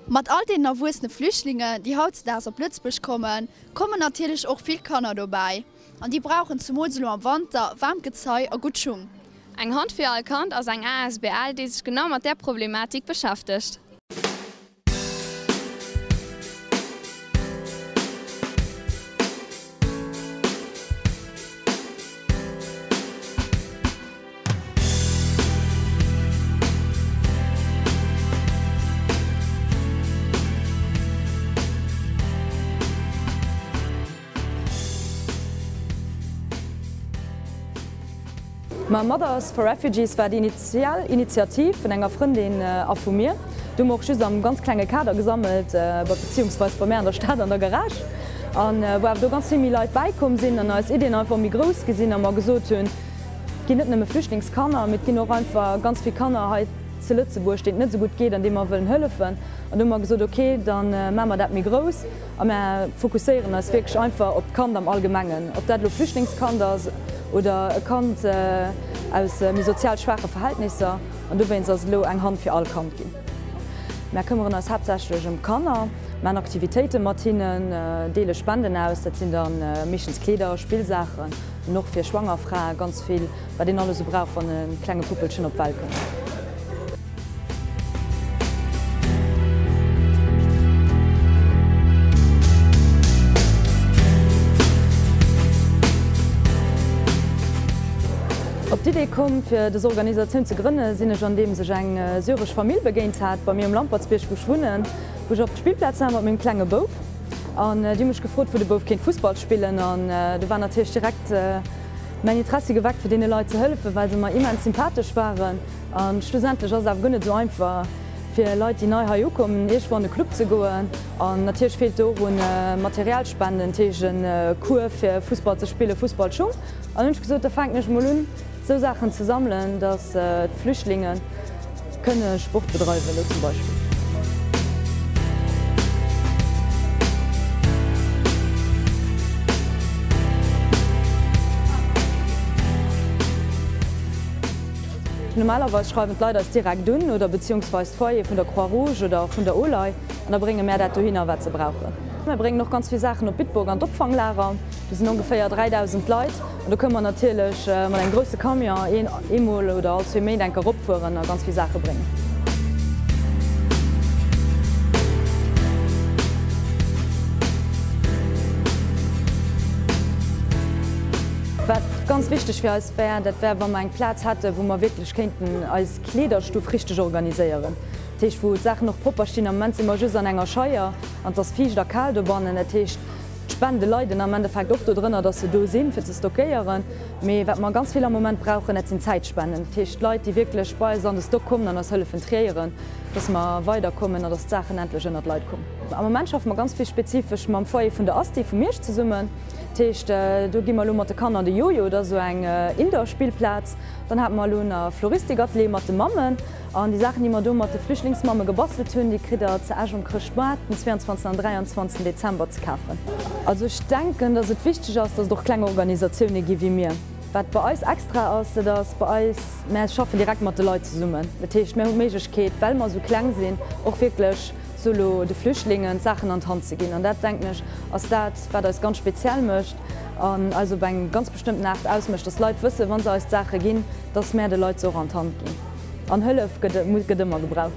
Mat all deenen erwuessene Flüchtlingen, déi hautzedaags op Lëtzebuerg kommen, kommen natierlech och vill Kanner dobäi. An déi brauchen, zemools elo am Wanter, waarmt Gezei a gutt Schung. Eng Hand fir all Kand ass eng asbl, déi sech genau mat där Problematik beschäftegt. Ma Mothers for Refugees war déi initial Initiativ vun enger Frëndin a vu mir. Do hu mer och just am ganz klenge Kader gesammelt, beziehungsweis bei mär an der Stad an der Garage. An wou awer do ganz vill méi Leit bäikomm sinn an eis Iddien einfach méi grouss gi sinn a mer gesot hunn, Et ginn net nëmme Flüchtlingskanner, mee et ginn och einfach ganz vill Kanner hei zu Lëtzebuerg, deenen et net esou gutt geet an deene mer wëllen hëllefen. An do hu mer gesot, ok, da maache mer dat méi grouss a mer fokusséieren eis wierklech einfach op d'Kand am Allgemengen, ob dat elo Flüchtlingskand ass oder e Kand aus méi sozial schwaache Verhältnisser. An dowéinst ass et elo eng Hand fir all Kand ginn. Mär këmmeren eis haaptsächlech ëm Kanner, maan Aktivitéite mat hinnen, deele Spenden aus, dat sinn da meeschtens Kleeder, Spillsaachen an och fir schwanger Frae ganz vill, wat een alles esou brauch, wann e klenge Puppelchen op d'Welt kënnt. Op d'Idee komm fir des Organisatioun ze grënne sinn ech andeems ech eng syresch Famill begéint hat bei mir um Lampertsbierg wou ech wunnen, wou ech op d'Spillplaz war mat mengem klenge Bouf an déi hu mech gefrot wou de Bouf kéint Fussball spillen an do war natierlech direkt mäin Interessi geweckt fir deene Leit ze hëllefen well se mer immens sympathesch waren an schlussendlech ass et awer guer net esou einfach fir Leit déi nei hei ukommen iergendwou an e Club ze goen an natierlech feelt do och un Materialspenden, dat heescht e Cours fir Fussball ze spillen, Fussballschung. An hunn ech gesot, da fänken ech mol un, esou Saachen ze sammelen, datt d'Flüchtlinge kënne Sport bedreiwen, elo zum Beispill. Normalerweis schreiwen d'Leit eis direkt un oder beziehungsweis d'Foyere vun der Croix-Rouge oder vun der OLAI an da brénge mär dat dohinner, wat se brauchen. Mär bréngen och ganz vill Saachen op Bitburg an d'Opfanglager. Do sinn ongeféier 3.000 Leit an do kënne mer natierlech mat engem grousse Camion een eemol oder all zwee Méint enk eropfueren a ganz vill Saache bréngen. Wat ganz wichteg fir eis wär, dat wär, wa mer eng Plaz hätten, wou mer wierklech kéinten eis Kleederstuff richteg organiséieren. Dat heescht, wou d'Saachen och propper stinn. Am Moment si mer just an enger Scheier an et ass fiicht a kal dobannen. Dat heescht, D'Spende leiden am Endeffekt och dodrënner, dass se do sinn, fir ze stockéieren. Mee wat mer ganz vill am Moment brauchen, dat sinn Zäitspenden. Dat heescht Leit, déi wierklech bei eis an de Stock kommen an eis hëllefen triéieren, dass mer weiderkommen an dass d'Saachen endlech ënnert d'Leit kommen. Am Moment schaffe mer ganz vill spezifesch mam Foyer vun der Asti vu Miersch zesummen. Dat heescht, do gi mer elo mat de Kanner an de Jojo, dat ass esou eng Indoor-Spillplaz. Dann hate mer elo nach Floristikatelier mat de Mammen. An déi Saachen, déi mer do mat de Flüchtlingsmamme gebastelt hunn, déi kritt der zu Esch um Chrëschtmoart den 22 an 23 Dezember ze kafen. Also ech denken, dass et wichteg ass, dass et och kleng Organisatioune gi wéi mir. Wat bei eis extra ass, dat ass bei eis, mär schaffen direkt mat de Leit zesummen. Dat heescht, mär hunn d'Méiglechkeet, well mer esou kleng sinn, och wierklech sou elo de Flüchtlingen d'Saachen an d'Hand ze ginn. An dat, denken ech, ass dat, wat eis ganz speziell mécht an eis op eng ganz bestëmmten Aart ausmécht, dass d'Leit wëssen, wa se eis d'Saache ginn, dass mär de Leit se och an d'Hand ginn. An Hëllef gëtt ëmmer gebraucht.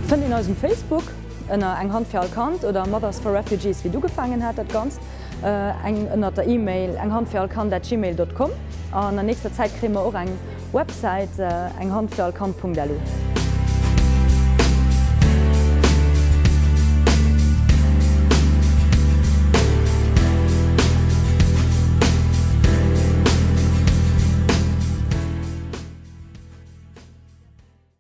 Fënnt een eis um Facebook ënner Eng Hand fir all Kand oder Mothers for Refugees, wéi et ugefaangen hat dat Ganzt, eng ënnert der E-Mail enghandfirallkand at gmail dot com. An an nächster Zäit kréie mer och eng Websäit enghandfirallkand Punkt lu.